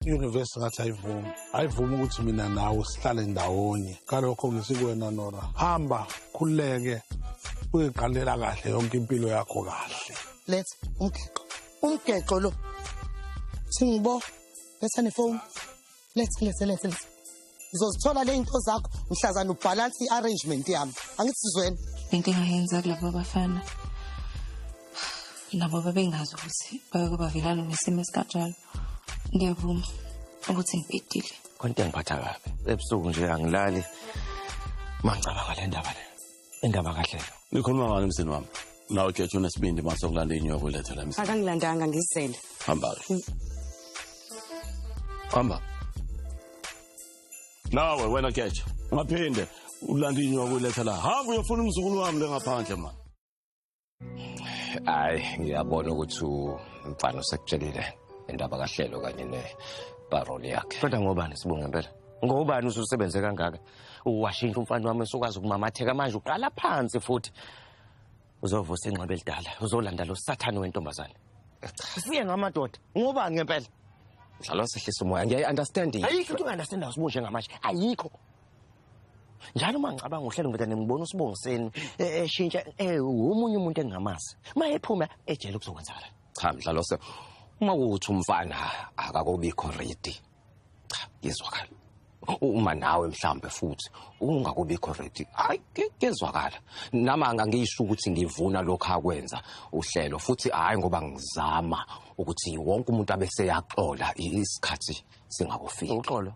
I-university ngathi ayivumi. Ayivumi ukuthi mina nawe sihlale ndawonye. Kalokho ngithi kuwena Nora, hamba khululeke uyiqalela kahle yonke impilo yakho kahle. Letha umgexo. Umgexo lo. Singibo. Letha nefoni. Letha letha letha. Ngizozithola le into zakho mhlazana ubalance i-arrangement yami. Angithi sizwene. Into engayenza kulabo bafana. Nabo babengazi ukuthi bake bavelana nesimo esikanjalo. Ngiyavuma ukuthi ngibhedile. Konke ngiphatha kabi. Ebusuku nje angilali. Mangicabanga le ndaba le. Indaba kahle. Nikhuluma ngani emzini wami? Nawe Jeju unesibindi mase ukulanda inyoka ulethe la emzini. Akangilandanga ngizele. Hamba ke. Hamba. Nawe wena Jeju, ungaphinde ulanda inyoka ulethe la. Hamba uyofuna umzukulu wami le ngaphandle man. Hayi, ngiyabona ukuthi umfana usekutshelile indaba kaHlelo kanye neparole yakhe. Kodwa ngobani sibonge ngempela? Ngobani ususebenze kangaka? Uwashintsha umfana wami usukwazi ukumamatheka manje uqala phansi futhi. Uzovusa inxeba elidala, uzolanda lo sathane wentombazane. Siye ngamadoda, ngobani ngempela? Mdlalo sehlisa umoya, ngiyayi-understand. Ayikho into unga-understand uSibonge njengamanje, ayikho. Njalo uma ngicabanga uHlelo ngivele ngibona uSibongiseni eshintsha omunye umuntu engingamazi. Uma ephuma ejele kuzokwenzakala. Cha Mdlalose, uma kuwuthi umfana akakobikho ready, cha ngizwakala. Uma nawe mhlambe futhi ungakobikho ready, hayi kuyezwakala. Nami angisho ukuthi ngivuna lokho akwenza uHlelo futhi hayi ngoba ngizama ukuthi wonke umuntu abese yaxola isikhathi singakufiki. Uxolo.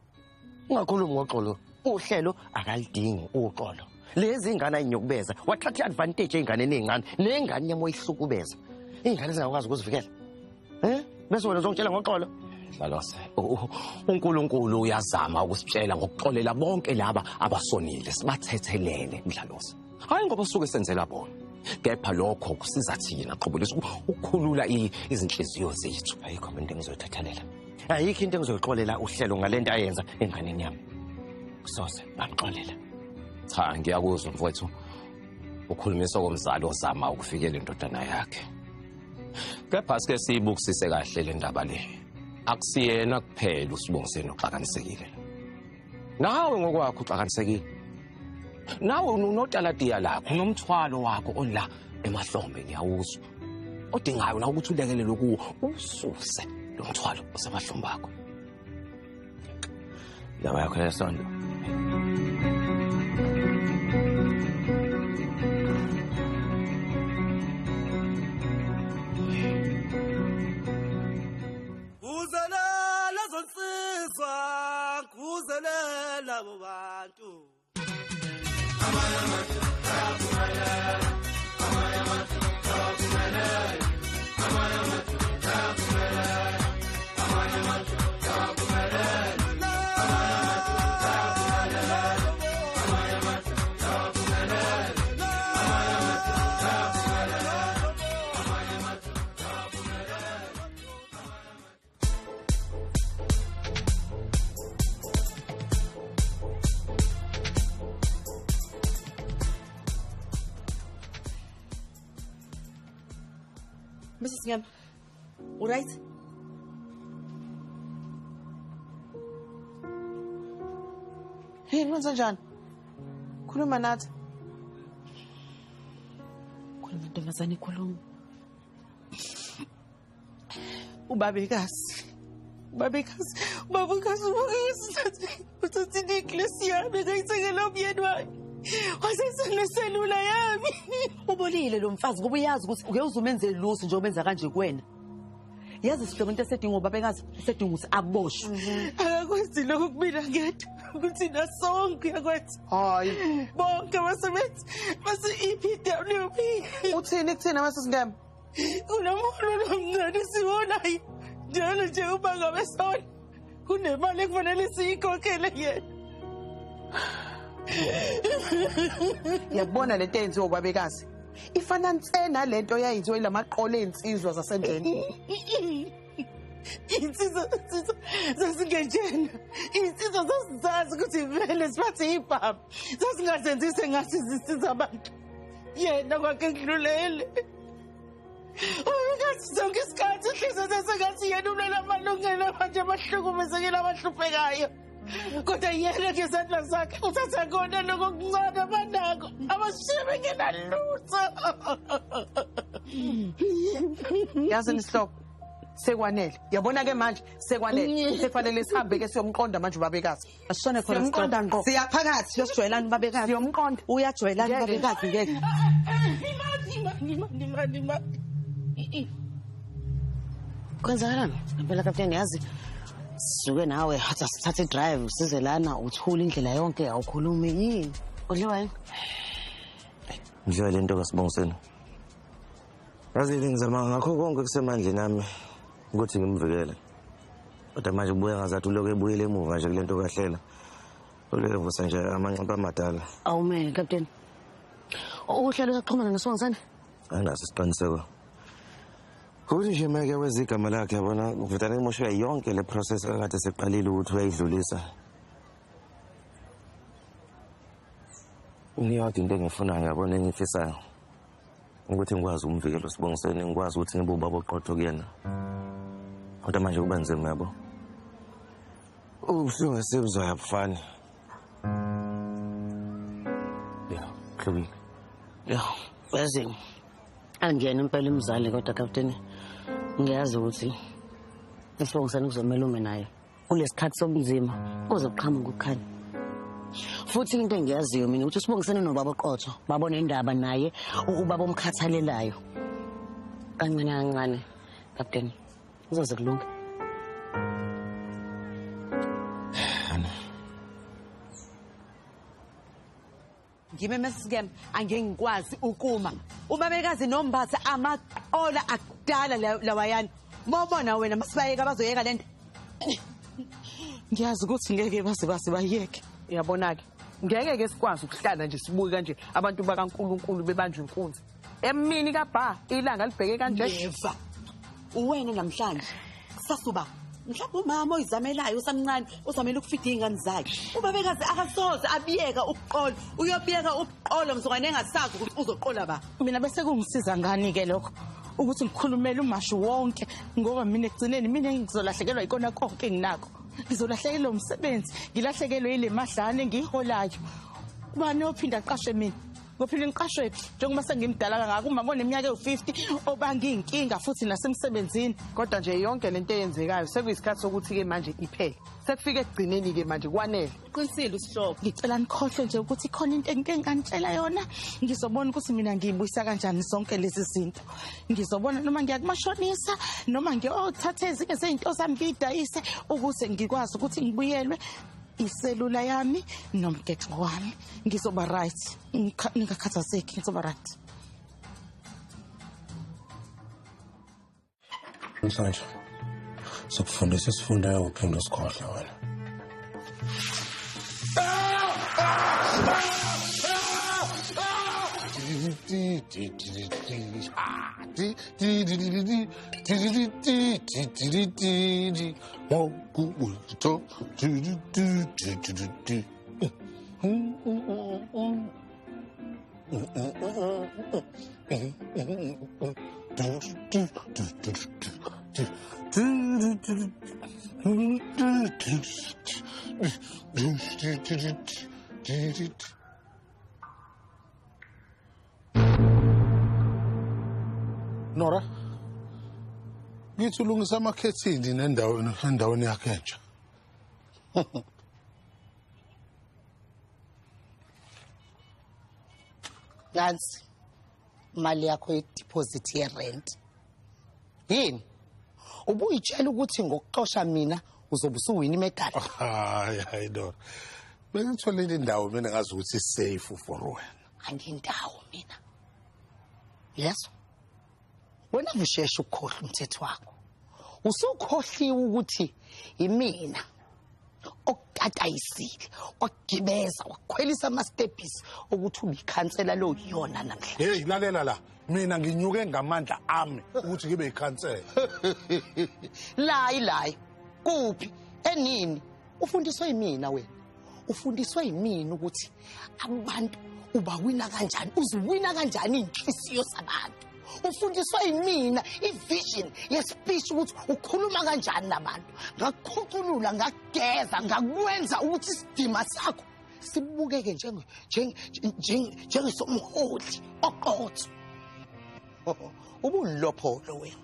Ungakhulumi ngoxolo. uHlelo akalidingi uxolo. Lezi ingane ayinyokubeza, wathatha i-advantage ey'nganeni ey'ncane, nengane yami oyihlukubeza. Iy'ngane zingakwazi ukuzivikela. Bese wena uzongitshela ngoxolo. Mdlalose, uNkulunkulu uyazama ukusitshela ngokuxolela bonke laba abasonile, sibathethelele Mdlalose. Hayi ngoba suke senzela bona. Kepha lokho kusiza thina qobo ukukhulula izinhliziyo zethu. Ayikho into engizoyithethelela. Ayikho into engizoyixolela uHlelo ngalento ayenza enganeni yami. Soze ngamxolela. Cha, ngiyakuzwa mfowethu. Ukhulumisa komzali ozama ukuvikela indodana yakhe. Kepha sike siyibukisise kahle le ndaba le. Akusiyena kuphela uSibongiseni oxakanisekile. Nawe ngokwakho uxakanisekile. Nawe unotalatiya lakho, unomthwalo wakho ola emahlombe ngiyawuzwa. Odingayo na ukuthi ulekelele kuwo, ususe lo mthwalo osemahlombe akho. Indaba yakho lesondo. Kuzelela zonsizwa, kuzelela bobantu. Mrs. Ngema, all right? Hey, kwenzenjani? Khuluma nathi. Khuluma ntombazane, khuluma. Ubabekazi. Ubabekazi. Ubabekazi, ubabekazi. Uthathe inecklace yami ngayithengela umyeni wakhe. Waseseneselula yami. Ubolile lo mfazi ngoba uyazi ukuthi uke uzumenzele lutho njengoba enza kanje kuwena. Yazi sihlobo into esedinga ubabekazi esedinga ukuthi aboshwe. Akakwenzi lokhu kumina ngedwa, ukuthi nasonke uyakwenza. Hayi. Bonke abasebenzi base-EPWP. Uthini kuthina Mrs. Ngema? Kunomholo omncane siwonayo. Njalo nje uma ngabe sona kunemali ekufanele siyikhokhele yena. Ngiyakubona lento eyenziwa ubabekazi. Ifana nse nalento eyayenziwa ilamaqolo ey'nsizwa zasendlini. Insizwa zasingenjena. Insizwa zasizazi ukuthi vele siphathe ibhamu. Sasingazenzise ngathi zisiza abantu. Yena kwakhe kudlulele. Ubabekazi sonke isikhathi uhlezi sengathi yena ulwela amalungelo abantu abahlukumezekile abahluphekayo. Kodwa yena ngezandla zakhe uthatha kona lokho okuncane abanako abashiye bengenalutho. Yazini isihlobo sekwanele. Yabona ke manje sekwanele. Sekufanele sihambe ke siyomqonda manje ubabekazi. Asishone khona Siyomqonda ngqo. Siya phakathi siyojwayelana ubabekazi. Siyomqonda. Uyajwayelana ubabekazi ngeke. Imali. Kwenzakalani? Ngempela kapteni yazi sisuke nawe hathi asithathe drive size lana uthule indlela yonke awukhulumi yini? Udliwa yini? Ngidliwa le nto kaSibongiseni. Yazi ngizama ngakho konke kusemandleni ami ukuthi ngimvikele. Kodwa manje kubuya ngazathi ulokhu ebuyele emuva nje kule nto kaHlela. Ulokhu evusa nje amanxeba amadala. Awumele kapteni. Uhlelo uyaxhumana noSibongiseni? Anginaso isiqiniseko. Kuthi nje meke wenza igama lakhe yabona kuvele imosheka yonke le process akade seqalile ukuthi uyayidlulisa. Ngiyodwa into engifunayo yabona engifisayo ukuthi ngikwazi ukumvikela uSibongiseni, ngikwazi ukuthi ngibe ubaba oqotho kuyena. Kodwa manje kuba nzima yabo. Ubuhlungu esibuzwayo abufani. Ya, kuhlukile. Ya, yazi angiyena impela umzali kodwa kapteni ngiyazi ukuthi uSibongiseni kuzomela ume naye kulesikhathi sobunzima kuzoqhamuka ukukhanya. Futhi into engiyaziyo mina ukuthi uSibongiseni nobaba oqotho babone indaba naye ubaba omkhathalelayo. Kancane kancane kapteni kuzoze kulunge. Ngime mesike angeke ngikwazi ukuma. Ubabekazi nombatha amaqola akudala lawayana. Mawubona wena masibayeka bazoyeka lento. Ngiyazi ukuthi ngeke baze bayeke. Uyabona ke ngeke ke sikwazi ukuhlala nje sibuke kanje abantu bakaNkuluNkulu bebanjwe inkunzi. Emini kabha ilanga libheke kanje. Neva. Uwena namhlanje kusasuba mhlawumbe umama oyizamelayo usamncane uzamela ukufida iy'ngane zakhe. Ubabekazi akasoze abiyeka ubuqolo, uyobiyeka ubuqolo mzukwane engasazi ukuthi uzoqola ba. Mina bese kungisiza ngani-ke lokho ukuthi ngikhulumele umashu wonke ngoba mina ekugcineni mina ngizolahlekelwa yikona konke enginakho. Ngizolahlekelwa umsebenzi, ngilahlekelwe yile madlane engiyiholayo. Ubani ophinda aqashe mina? Ngophinde ngiqashwe phi njengoba sengimdala kangaka umama oneminyaka ewu-50 obanga iy'nkinga futhi nasemsebenzini. Kodwa nje yonke lento eyenzekayo sekuyisikhathi sokuthi-ke manje iphele. Sekufike ekugcineni-ke manje kwanele. Uqinisile usihlobo. Ngicela nikhohlwe nje ukuthi khona into engike nganitshela yona. Ngizobona ukuthi mina ngiyibuyisa kanjani zonke lezi zinto. Ngizobona noma ngiya kumashonisa noma ngiyothatha ezinye zezinto zami ngiyidayise ukuze ngikwazi ukuthi ngibuyelwe iselula yami nomgexo wami. Ngizoba right, ningakhathazeki, ngizoba right. Namhlanje sokufundisa isifundo uphinde usikhohle wena. Nora, ngithi ulungisa amakhethini endaweni yakhe entsha. Nansi imali yakho ye-deposit ye-rent. Yini? Ubuyitshela ukuthi ngokuxosha mina uzobe usuwina imedali. Hayi hayi Nora. Bengitholile indawo mina ngazi ukuthi safe for wena. Angindawo mina. Yes. Wena usheshe ukukhohlwa umthetho wakho. Usukhohliwe ukuthi imina okutatayisile, wakugibeza, wakukhwelisa ama-steps ukuthi ube ikhansela lo yona namhlanje. Hey, lalela la. Mina nginyuke ngamandla ami ukuthi ngibe ikhansela. Layi layi. Kuphi? Enini? Ufundiswe yimina wena. Ufundiswe yimina ukuthi abantu ubawina kanjani, uziwina kanjani inhliziyo zabantu. Ufundiswa yimina i-vision ye-speech ukuthi ukhuluma kanjani nabantu. Ngakukhuculula, ngakugeza, ngakwenza ukuthi isidima sakho sibukeke njengesomholi oqotho. Ubulopholo wena.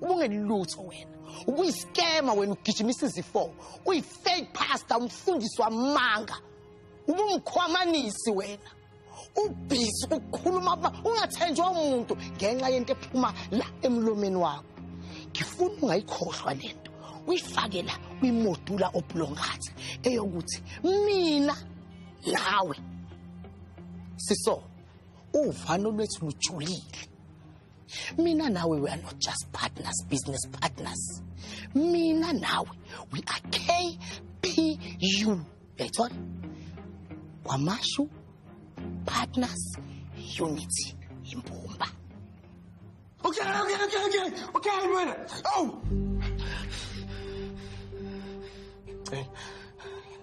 Ubungelutho wena. Ubuyiskema wena, ugijimisa izifo. Uyi-fake pastor, umfundisi wamanga. Ubumkhwamanisi wena. Ubhizi ukukhuluma ungathenjwa umuntu ngenxa yento ephuma la emlomeni wakho. Ngifuna ungayikhohlwa lento. Uyifake la kwimodula oblongata eyokuthi mina nawe siso uvano lwethu lujulile. Mina nawe we are not just partners, business partners. Mina nawe we are KPU. Uyayithola? KwaMashu Partners Unity Imbumba. Okay, wena. Oh.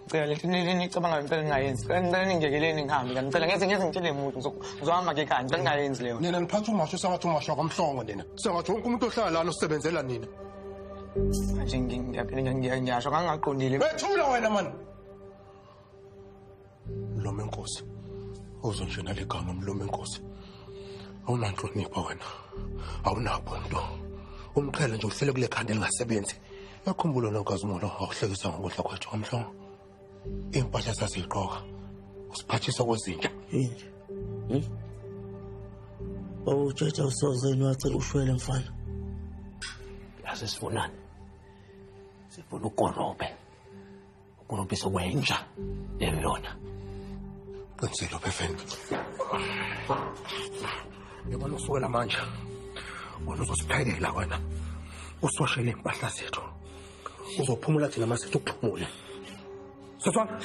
Ngicela lento nicabanga ngempela ningayenzi. Ngicela ningiyekeleni ngihambe. Ngicela ngeze ngitshele umuntu ngizohamba ke ekhaya. Ngicela ningayenzi leyo. Nina niphatha umasho sengathi umasho akamhlongo nina. Sengathi wonke umuntu ohlala lana usebenzela nina. Manje ngiyaphela ngiyasho ngangaqondile. Wethula wena man. Mlomo enkosi. Uzonjena legama mlomo enkosi. Awunanhlonipho wena. Awunabo nto. Umqhele nje uhlele kule khanda elingasebenzi. Yakhumbula nonkazimulo awuhlekisa ngokudla kwethu kwamhlongo. Impahla sasiyigqoka. Usiphathisa kwezinja. Inja. Bawutshetha usozeni wacela ushwele mfana. Yazi sifunani? Sifuna ukorobe. Ukorobe sokwenja leyona. Qinisile phefeni. Yabona usukela manje. Wena uzosiphekela wena. Usiwashele impahla zethu. Uzophumula thina mase ukuphumule. Saswana.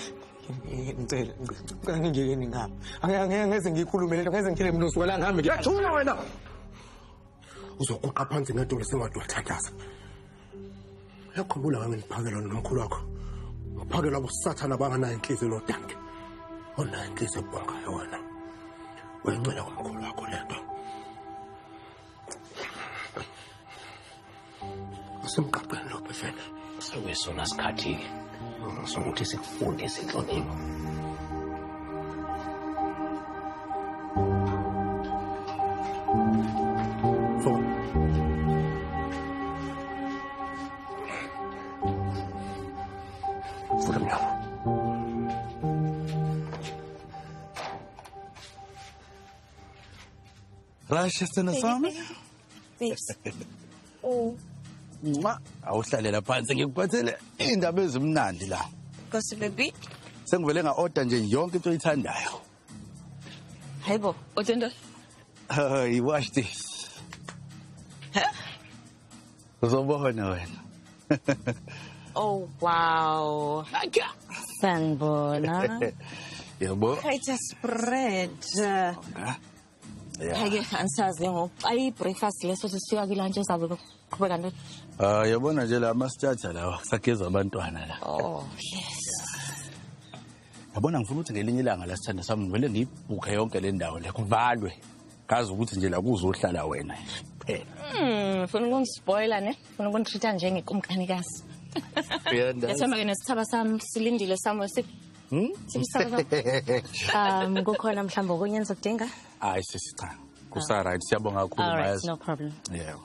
Ngicela ngingiyekeni ngihambe. Angeke ngeze ngikhulume lento, ngeze ngitshele umuntu usukela ngihambe. Yathula wena. Uzoguqa phansi ngedolo sengathi uyathandaza. Yakhumbula nganginiphakela nomkhulu wakho. Ngiphakela ubusathana banganayo inhliziyo nodanke. Onayo inhliziyo ebongayo wena. Uyincela kumkhulu wakho lento. Asemqaqeni lo phefeni. Sekuyisona sikhathi-ke sokuthi sikufundise inhlonipho. Vula umnyango. Rasha sithando sami. Babes. Oh. Awuhlalela phansi ngikuphathele indaba ezimnandi la. Nkosi baby. Sengivele nga-order nje yonke into oyithandayo. Hayibo, uthanda? Hey, watch this. Huh? Uzobona wena. Oh wow. Sanibona. Yebo. Quite a spread. Yeah. Hayi angisazi ngoku. Ayi breakfast leso sifika kulunch ezabe kuqhubeka ntoni? Ah, yabona nje la ama-starter lawa kusageza abantwana la. Oh, yes. Yabona ngifuna ukuthi ngelinye ilanga la sithanda sami ngivele ngiyibhukhe yonke le ndawo le kuvalwe. Ngazi ukuthi nje la kuzohlala wena kuphela. Ufuna ukungispoiler ne? Ufuna ukungitreat njengekumkanikazi. Uyandazi. Yathemba ke nesithaba sami silindile somewhere sip. Kukhona mhlawumbe okunye enizokudinga? Hayi sisi cha. Kusa right, siyabonga kakhulu. All right, no problem. Yebo.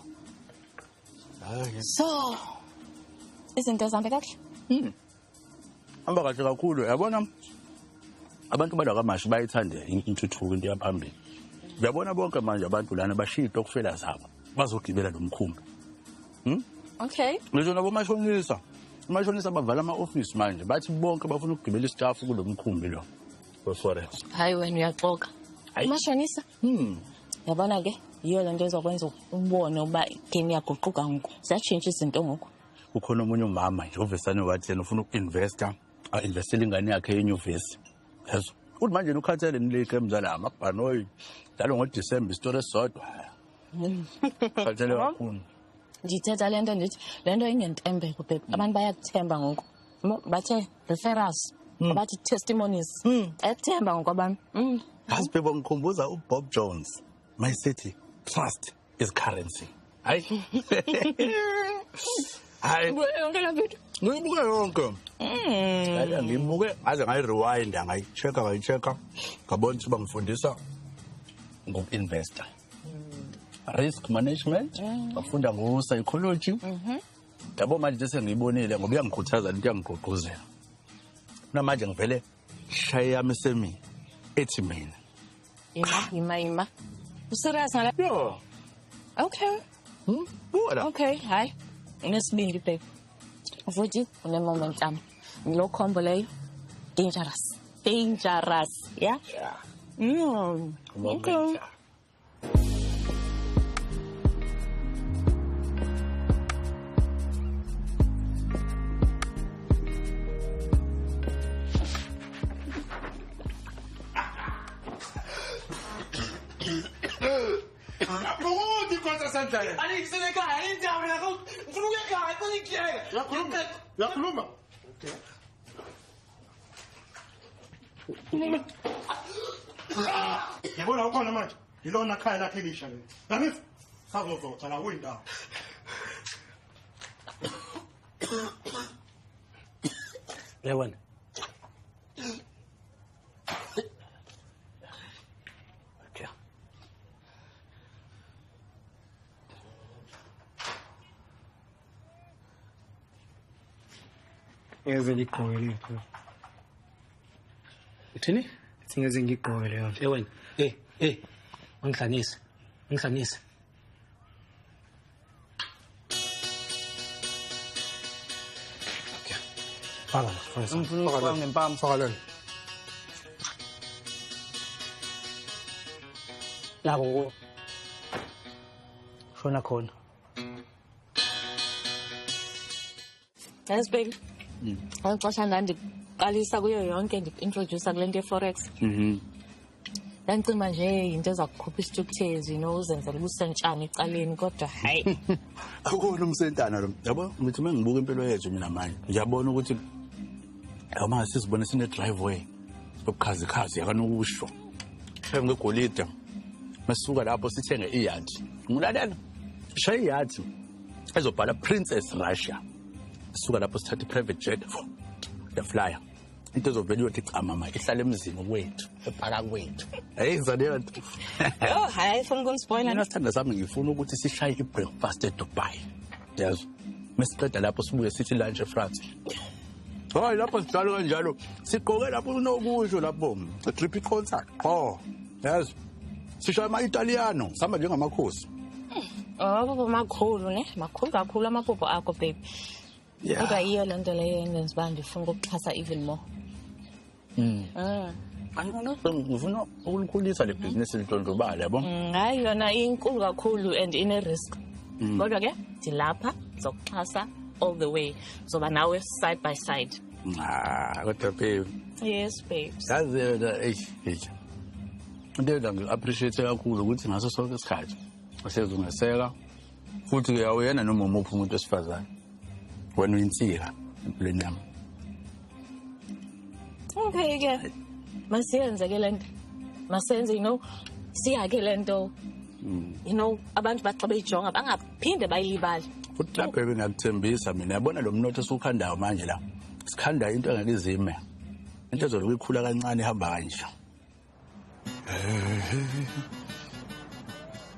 So, izinto zihambe kahle? Hamba kahle kakhulu. Yabona abantu balakaMashu bayithande intuthuko into yaphambili. Uyabona bonke manje abantu lana bashiya itokufela zabo. Bazogibela lo mkhumbi. Okay. Ngisho nabo mashonisa. Mashonisa bavala ama-office manje bathi bonke bafuna ukugibela istaff kulo mkhumbi lo we-forex. Hayi wena uyaxoka. Mashonisa? Yabona ke yiyo lento ezokwenza ubone uba game iyaguquka ngoku. Ziyatshintsha izinto ngoku. Kukhona omunye umama nje ovesane wathi yena ufuna uku-investa, a-investele ingane yakhe enyuvesi. Yezo. Uthi manje ukhathele nile game zala amabhanoyi. Njalo ngoDisemba isitori esisodwa. Khathele kakhulu. Ndithetha le nto ndithi le nto ingentembeko babe. Abantu bayakuthemba ngoku. Bathe referrals, bathi testimonies. Bayakuthemba ngoku abantu. Yazi bebo ngikhumbuza uBob Jones. Mayisethi trust is currency. Hayi. Hayi. Yonke la video. Ngiyibuke yonke. Hayi ngiyibuke ngaze ngayi-rewind ngayi-check-a ngabona ukuthi bangifundisa ngoku-investa. Risk management, bafunda ngo-psychology. Yabo manje sengiyibonile ngoba iyangikhuthaza into iyangigqugquzela. Namanje ngivele shaye yami semi ethi mina. Ima. Userious ngala? Yeah. Okay. Buka. Okay, hayi. Unesibindi babe. Futhi une-momentum. Lo combo leyo dangerous. Dangerous, yeah? Yeah. Okay. Uyakhuluma. Yabona ukhona manje. Yilona khaya lakhe elisha leli. Angithi sazozotha la kuyindawo. Yabona. Okay. Ngeze ngigqoke leyo nto. Uthini? Ngeze ngigqoke leyo nto. Eh wena, ungihlanganise. Ungihlanganise. Okay. Faka la, faka. Ngifuna ukufaka ngempama. Faka lena. Lapho ku. Shona khona. Yes baby. Ngixoxa ndandiqalisa kuyo yonke ndi-introduce kule nto ye-forex. Ndandicima nje into eza kukhupha isithukuthezi, you know, uzenzela ubusentshana ecaleni kodwa hayi. Akukona umsentana lo. Yabo ngithi uma ngibuka impilo yethu mina manje, ngiyabona ukuthi yama sizibone sine driveway obukhazikhazi yakanokusho. Shaya ngegolide. Masuka lapho sithenge iyadi. Ngilalela. Shaya iyadi ezobhala Princess Russia. Suka lapho sithatha i-private jet the flyer into ezovela iyothi cha mama ihlala emzini wethu ephaka kwethu. Hey ngizaleyo nto. Oh hayi ufuna ukungispoila. Mina sithanda sami ngifuna ukuthi sishaye i-breakfast eDubai. Yazi mesiqeda lapho sibuye sithi lunch eFrance. Hayi lapho sidlala kanjalo sigqoke lapho unokusho lapho trip concert. Oh yazi sishaya ama-Italiano sihamba njengamakhosi. Oh makhulu ne makhulu kakhulu amaphupho akho baby. Kodwa iyo le nto leyo engenza uba ndifuna ukuxhasa even more. Ngifuna ukulikhulisa le bhizinisi lidlondlobale yabo. Hayi yona inkulu kakhulu and ine-risk. Kodwa ke ndilapha ndizokuxhasa all the way. Zoba nawe side by side. Ah, kodwa babe. Yes babes. Yazi wena eish. Into enza ngi-appreciate kakhulu ukuthi ngaso sonke isikhathi uhlezi ungeseka futhi ke awuyena noma umuphi umuntu wesifazane. Wena uyinsika empilweni yami. Okay ke. Masiyenze ke lento. Masenze you know siyake lento. You know abantu baxa beyijonga bangaphinde bayilibale. Futhi lapho bengakuthembisa mina yabona lo mnotho esukhandayo manje la. Sikhanda into engeke izime. Into ezoloku ikhula kancane ihamba kanje.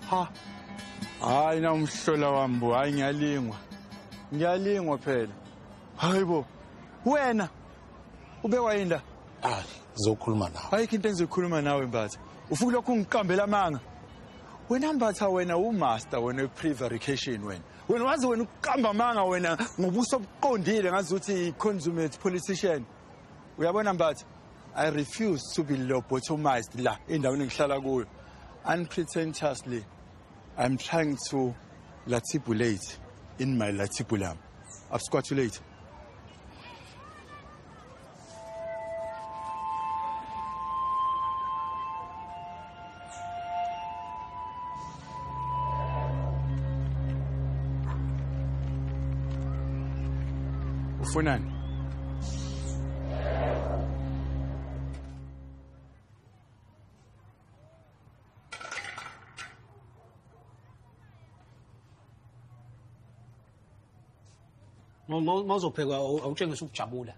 Ha. Hayi na umhlola wami bo, hayi ngiyalingwa. Ngiyalingwa phela. Hayibo. Wena ubekwa yini la? Ah, ngizokhuluma nawe. Ayikho into engizokhuluma nawe Mbatha. Ufuna lokhu ungiqambela amanga. Wena Mbatha wena umaster wena we-prevarication wena. Wena wazi wena ukuqamba amanga wena ngobuso obuqondile ngazuthi i-consummate politician. Uyabona Mbatha, I refuse to be lobotomized la endaweni engihlala kuyo. Unpretentiously, I'm trying to latibulate in my latibulam. Absquatulate. Ufunani? Mawuzopheka awutshengisa ukujabula.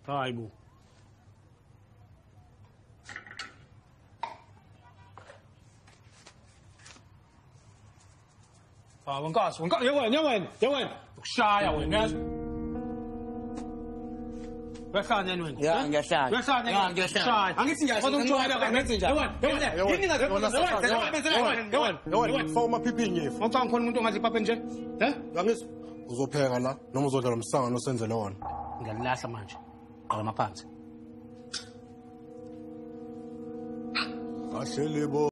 Hayi bo. Ah, wenkazi, wenkazi, yewena, yewena, yewena. Ukushaya wena, yazi. Uyahlanya wena. Ya, ngiyahlanya. Uyahlanya. Ya, ngiyahlanya. Angithi ngiyasho, Kodwa ungijwayele kahle. angenzi njalo. Yewena, yewena. Yini ngaze? Yewena, yewena. Faka amaphiphi nyefu. Ngicabanga khona umuntu ongazi ipapa nje. Eh? Uyangizwa? Uzopheka la noma uzodla lo msangano osenzele wona. Ngiyalilahla manje. Qala maphansi. Kahle lebo.